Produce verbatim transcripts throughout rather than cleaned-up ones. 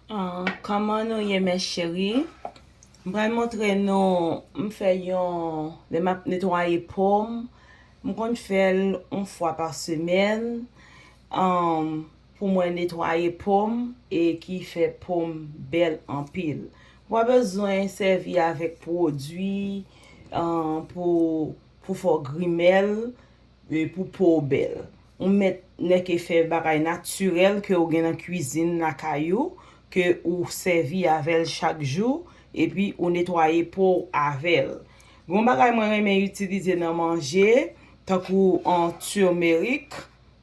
Ah, kòman nou ye, mes chéries? M pral montre nou, m fè yon, lè m ap netwaye po m, m konn fè l yon fwa pa semèn, um, pou mwen netwaye po m e ki fè po m bèl anpil. Ou pa bezwen sèvi avèk pwodui, ah, pou, pou fè w grimèl, e pou po w bèl. Ou mèt nèke fè bagay natirèl ke w gen nan kwizin lakay ou, ke ou sèvi avè l chak jou, epi ou netwaye po w avè l. Gon bagay mwen renmen itilize nan manje, tankou an turmeric,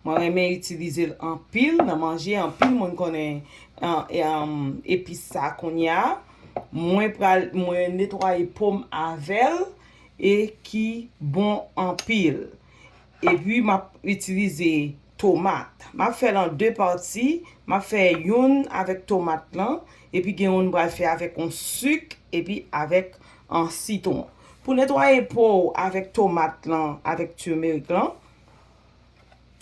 mwen renmen itilize l anpil nan manje, anpil moun konnen, ah, e, um, epis sa kounye a. Mwen pral, mwen netwaye po m avè l e ki bon anpil. Epi m ap itilize tomat. M ap fè l an de pati. M ap fè youn avèk tomat lan, epi gen youn m pral fè avèk yon sik, epi avèk an sitwon. Pou netwaye po w avèk tomat lan, avèk turmeric lan,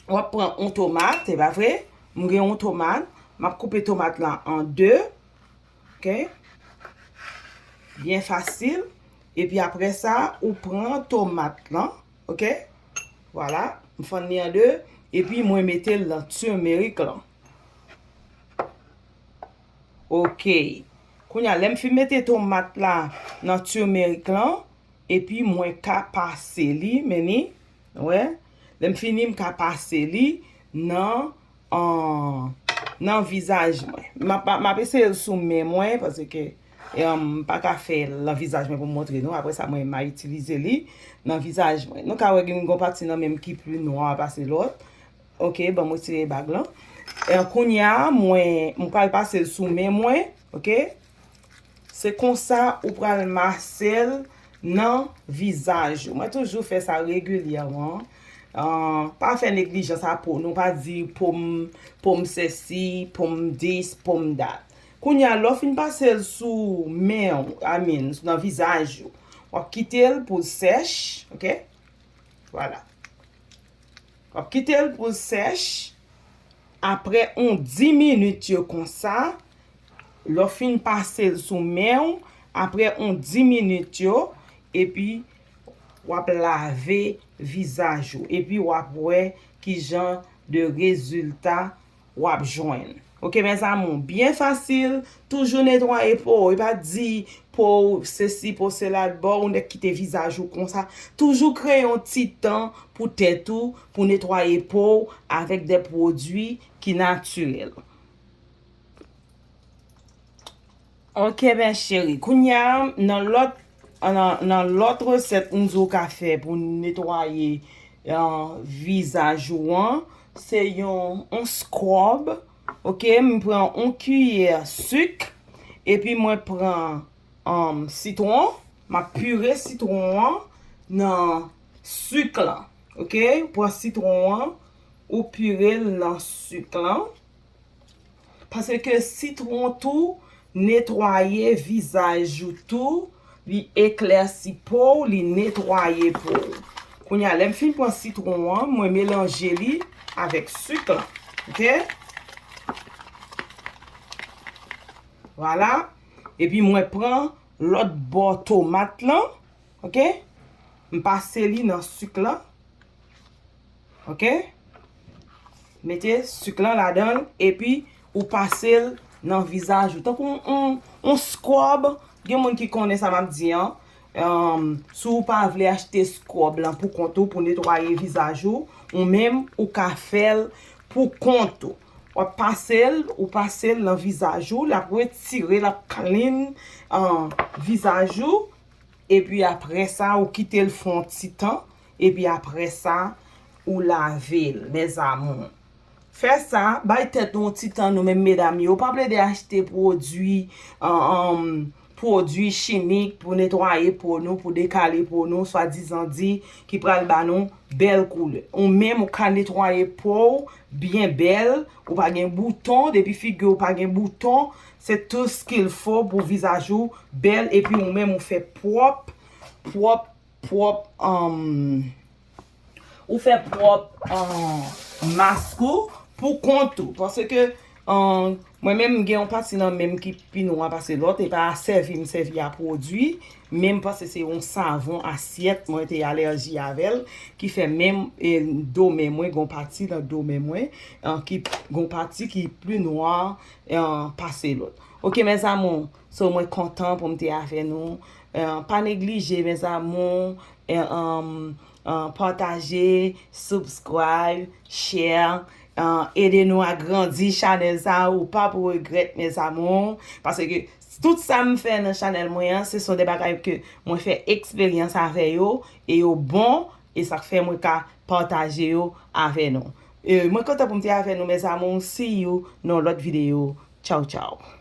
w ap pran yon tomat, se pa vre? M gen yon tomat, m ap koupe tomat lan an de, ok? Byen fasil. Epi apre sa, ou pran tomat lan, ok? Vwala, m fann li an de, epi mwen mete l nan turmeric lan. Ok. Kounye a, lè m fin mete tomat la nan turmeric lan, epi mwen ka pase li, men ni, wè, lè m fini, m ka pase li nan, an, nan vizaj mwen. M ap, m ap eseye l sou men mwen, paske, e, m pa ka fè l nan vizaj mwen pou m montre nou. Apre sa, mwen, m a itilize li nan vizaj mwen. Nou ka wè gen yon pati nan men m ki pli nwa pase lòt. Ok, ban m retire bag lan. E, kounye a, mwen, m pral pase l sou men mwen, ok? Se konsa ou pral mase l nan vizaj ou. Mwen toujou fè sa regilyèman. Ah, pa fè neglijans a po nou, pa di po m, po m sesi, po m dis, po m dat. Kounye a, lè w fin pase l sou men w, I mean, nan vizaj ou, w ap kite l pou l sèch, ok? Vwala. W ap kite l pou l sèch. Apre yon dis minit yo konsa, lè w fin pase l sou men w, apre yon dis minit yo, epi w ap lave vizaj ou. Epi w ap wè ki jan de rezilta w ap jwenn. Ok, mes amours, byen fasil, toujou netwaye po w. E pa di po w sesi, po w sela, bò ou nèk kite vizaj ou konsa. Toujou kreye yon ti tan pou tèt ou, pou netwaye po w avèk de pwodui ki natirèl. Ok, mes chéries. Kounye a, nan lòt, nan, nan lòt resèt m di w ka fè pou netwaye, ah, vizaj ou an, se yon, yon scrub. Ok, m pran yon kiyè sik, epi mwen pran, um, sitwon. M ap pire sitwon an nan sik lan. Ok, pran sitwon an, ou pire l nan sik lan. Paske sitwon tou netwaye vizaj ou tou, li eklèsi po w, li netwaye po w. Kounye a, lè m fin pran sitwon an, mwen melanje li avèk sik lan. Ok? Vwala. Epi mwen pran lòt bò tomat lan. Ok? M pase li nan sik lan. Ok? Mete sik lan ladan l, epi ou pase l nan vizaj ou. Tankou yon, yon, yon scrub, gen moun ki konnen sa m ap di an. Em, si w pa vle achte scrub lan pou kont ou, pou netwaye vizaj ou, ou menm, ou ka fè l pou kont ou. W ap pase l, ou pase l nan vizaj ou, l ap retire, l ap clean, ah, vizaj ou. Epi apre sa, ou kite l fè yon ti tan. Epi apre sa, ou lave l, mes amours. Fè sa, bay tèt nou yon ti tan, nou menm medam yo. Pa plede achte pwodui, an, an, pwodui chimik pou netwaye po nou, pou dekale po nou, swadizan di ki pral ba nou bèl koulè. Ou menm, ou ka netwaye po w byen bèl, ou pa gen bouton, depi figi w pa gen bouton, c'est tout ce qu'il faut pou vizaj ou bèl, epi ou menm ou fè pwòp, pwòp, pwòp, um, ou fè pwòp, um, mask ou pou kont ou. Paske, um, Mwen menm, m gen yon pati nan men m ki pi nwa pase lòt, e pa sèvi m sèvi a pwodui, men m panse se yon savon asyèt mwen te alèji avè l, ki fè men m, e, do men mwen, gon pati nan do men mwen, an, ki, gon pati ki pli nwa, an, pase lòt. Ok, mes amours, so mwen kontan pou m te avè nou. An, pa neglije, mes amours, an, an, an, pataje, subscribe, share, an, ede nou agrandi chanèl sa a, ou pa pou regrèt, mes amours, paske tout sa m fè nan chanèl mwen an, se son de bagay ke mwen fè eksperyans avè yo, e yo bon, e sa k fè mwen ka pataje yo avè nou. E, mwen kontan pou m te avè nou, mes amours, see you nan lòt videyo. Tchaw, tchaw.